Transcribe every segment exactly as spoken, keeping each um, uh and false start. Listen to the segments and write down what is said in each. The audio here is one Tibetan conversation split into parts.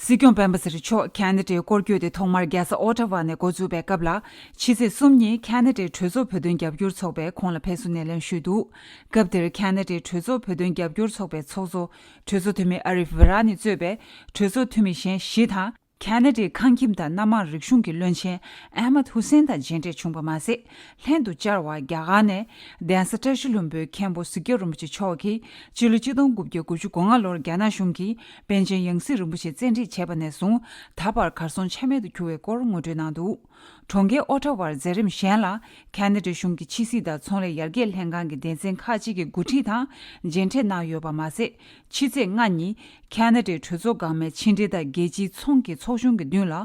སྲིད་སྐྱོང་སྤེན་པ་ཚེ་རིང་མཆོག་ཁ་ན་ཌའི་སྐོར་སྐྱོད་དེ་ཐོག་མར་རྒྱལ་ས་ཨོ་ཊ་ཝ་ནས་འགོ་བཙུགས་པའི་སྐབས་ལ། ཕྱི་ཚེས་གསུམ་ཉིན་ཁ་ན་ཌའི་གྲོས་ཚོགས་བོད་དོན་རྒྱབ་སྐྱོར་ཚོགས་པས་ཁོང་ལ་ཕེབས་བསུ་སྣེ་ལེན་ཞུས་འདུག་སྐབས་དེར་ཁ་ན་ཌའི་གྲོས་ཚོགས་བོད་དོན་རྒྱབ་སྐྱོར་ཚོགས་པའི་ཚོགས་གཙོ་གྲོས་ཚོགས་འཐུས་མི་ཨ་རིབ་ཝི་ར་ནི་གཙོས་པའི་གྲོས་ཚོགས་འཐུས་མི་གཞན་བཞི་དང་། ཁ་ན་ཌའི་ཁང་ཁྱིམ་དང་སྣ་མང་རིག་གཞུང་གི་བློན་ཆེན་ཨ་མད་ཧུ་སེན་དང་མཇལ་འཕྲད་བྱུང་པ་མ་ཟད། ལྷན་དུ་བཅར་བར་རྒྱ་གར་ནས་གདན་ས་བཀྲ་ཤིས་ལྷུན་པོའི་མཁན་པོ་གཟིགས་རྒྱབ་རིན་པོ་ཆེ་མཆོག་གིས་སྤྱི་ལོ་གཅིག་སྟོང་དགུ་བརྒྱ་དགུ་བཅུ་གོ་ལྔ་ལོར་རྒྱ་ནག་གཞུང་གིས་པཎ་ཆེན་ཡང་སྲིད་རིན་པོ་ཆེ་བཙན་ཁྲིད་བྱས་པ་ནས་བཟུང་ད་བར་གར་སོང་ཆ་མེད་དུ་གྱུར་བའི་སྐོར་ངོ་སྤྲོད་གནང་འདུག་གྲོང་ཁྱེར་ཨོ་ཊ་ཝར་མཛད་རིམ་གཞན་ལ་ཁ་ན་ཌའི་གཞུང་གི་ཕྱི་སྲིད་དང་ཚོང་ལས་ཡར་རྒྱས་ལྷན་ཁང་གི་སྡེ་ཚན་ཁག་ཅིག་གི་འགོ་ཁྲིད་དང་མཇལ་འཕྲད་གནང་ཡོད་པ་མ་ཟད། ཕྱི་ཚེས་ལྔ་ཉིན་ཁ་ན་ཌའི་གྲོས་ཚོགས་འགག་མེད་ཕྱི་འབྲེལ་དང་རྒྱལ་སྤྱིའི་ཚོང་གི་ཚོགས་ཆུང་གི་མདུན་ལ་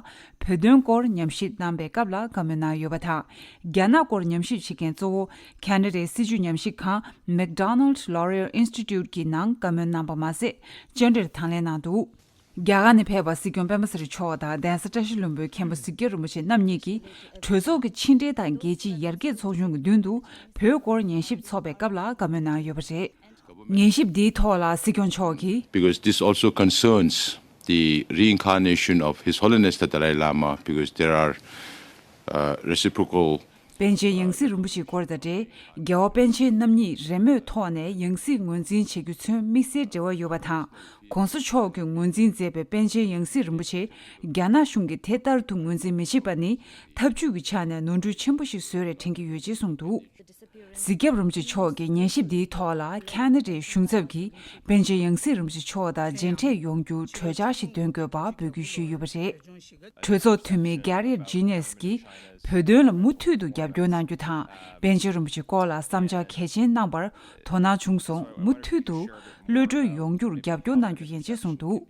བོད་དོན་སྐོར་ཉམས་ཞིབ་གནང་པའི་སྐབས་ལ་བཀའ་མོལ་གནང་ཡོད་པ་དང་། རྒྱ་ནག་སྐོར་ཉམས་ཞིབ་བྱེད་མཁན་གཙོ་བོ་ཁ་ན་ཌའི་སྲིད་བྱུས་ཉམས་ཞིབ་ཁང་MacDonald Laurier Institute གི་ནང་བཀའ་མོལ་གནང་པ་མ་ཟད། བཅར་འདྲིར་དང་ལེན་གནང་འདུག་རྒྱ་གར་ནས་ཕེབས་པ་སྲིད་སྐྱོང་སྤེན་པ་ཚེ་རིང་མཆོག་དང་གདན་ས་བཀྲ་ཤིས་ལྷུན་པོའི་མཁན་པོ་གཟིགས་རྒྱབ་རིན་པོ་ཆེ་རྣམ་གཉིས་ཀྱིས་གྲོས་ཚོགས་ཀྱི་ཕྱི་འབྲེལ་དང་རྒྱལ་སྤྱིའི་ཡར་རྒྱས་ཚོགས་ཆུང་གི་མདུན་དུ་བོད་སྐོར་ཉན་ཞིབ་ཚོགས་པའི་སྐབས་ལ་བཀའ་མོལ་གནང་ཡོད་པ་རེད། ཉན་ཞིབ་འདིའི་ཐོག་ལ་སྲིད་སྐྱོང་མཆོག་གིས། Because this also concerns the reincarnation of His Holiness the Dalai Lama, because there are uh, reciprocal པཎ་ཆེན་ཡང་སྲིད་རིན་པོ་ཆེའི་སྐོར་དང་འབྲེལ། རྒྱལ་བ་པཎ་ཆེན་རྣམ་གཉིས་རེས་མོས་ཐོག་ནས་ཡང་སྲིད་ངོས་འཛིན་བྱེད་རྒྱུ་ཚུན་དམིགས་བསལ་འབྲེལ་བ་ཡོད་པ་དང་། ྋགོང་ས་མཆོག་གིས་ངོས་འཛིན་མཛད་པའི་པཎ་ཆེན་ཡང་སྲིད་རིན་པོ་ཆེ་རྒྱ་ནག་གཞུང་གིས་དེ་ལྟར་དུ་ངོས་འཛིན་མི་བྱེད་པ་ནི་འཐབ་ཇུས་ཀྱི་ཆ་ནས་ནོར་འཁྲུལ་ཆེན་པོ་ཞིག་བཟོས་རེད་དྲན་གྱི་ཡོད་ཅེས་གསུངས་འདུག་གཟིགས་རྒྱབ་རིན་པོ་ཆེ་མཆོག་གིས་ཉན་ཞིབ་འདིའི་ཐོག་ལ་ཁ་ན་ཌའི་གཞུང་ཚབ་ཀྱིས་པཎ་ཆེན་ཡང་སྲིད་རིན་པོ་ཆེ་མཆོག་དང་མཇལ་འཕྲད་ཡོང་རྒྱུར་གྲོས་འཆར་ཞིག་འདོན་དགོས་པ་འབོད་སྐུལ་ཞུས་ཡོད་པ་རེད། གྲོས་ཚོགས་འཐུས་མི་Garriott Jenes གིས་བོད་དོན་ལ་མུ་མཐུད་དུ་རྒྱབ་སྐྱོར་གནང་རྒྱུ་དང་། པཎ་ཆེན་རིན་པོ་ཆེའི་སྐོར་ལ་བསམ་འཆར་གལ་ཆེན་གནང་པར་དོ་སྣང་བྱུང་སོང་། མུ་མཐུད་དུ་གློད་གྲོལ་ཡོང་རྒྱུར་རྒྱབ་སྐྱོར་གནང་རྒྱུ་ཡིན་ཅེས་གསུངས་འདུག་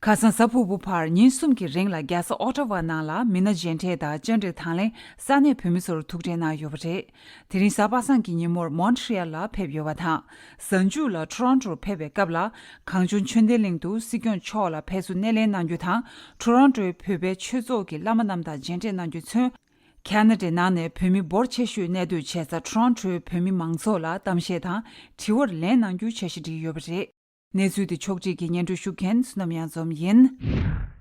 ཁ་སང་གཟའ་ཕུར་བུ་བར་ཉིན་གསུམ་གྱི་རིང་ལ་རྒྱལ་ས་ཨོ་ཊ་ཝ་ནང་ལ་མི་སྣ་མཇལ་འཕྲད་དང་བཅར་འདྲིར་དང་ལེན་ས་གནས་བོད་མི་ཚོར་ཐུག་འཕྲད་གནང་ཡོད་པ་རེད། དེ་རིང་གཟའ་པ་སངས་ཀྱི་ཉིན་མོར་མོན་ཊི་རི་ཡལ་ལ་ཕེབས་ཡོད་པ་དང་། གཟའ་མཇུག་ལ་ཊོ་རོན་ཊོར་ཕེབས་པའི་སྐབས་ལ་གངས་ལྗོངས་ཆོས་ལྡན་གླིང་དུ་སྲིད་སྐྱོང་མཆོག་ལ་ཕེབས་བསུ་སྣེ་ལེན་གནང་རྒྱུ་དང་། ཊོ་རོན་ཊོའི་བོད་པའི་ཆོས་ཚོགས་ཀྱི་བླ་མ་རྣམས་དང་མཇལ་འཕྲད་གནང་རྒྱུ་ཚུན། ཁ་ན་ཌའི་ནང་ནས་བོད་མི་འབོར་ཆེ་ཤོས་གནས་སྡོད་བྱེད་ས་ཊོ་རོན་ཊོའི་བོད་མི་མང་ཚོགས་ལ་གཏམ་བཤད་དང་དྲི་བར་ལན་གནང་རྒྱུའི་འཆར་གཞི་བསྒྲིགས་ཡོད་པ་རེད། གནས་ཚུལ་དེ་ཕྱོགས་སྒྲིག་གིས་སྙན་སྒྲོན་ཞུ་མཁན་བསོད་ནམས་གཡང་འཛོམས་ཡིན།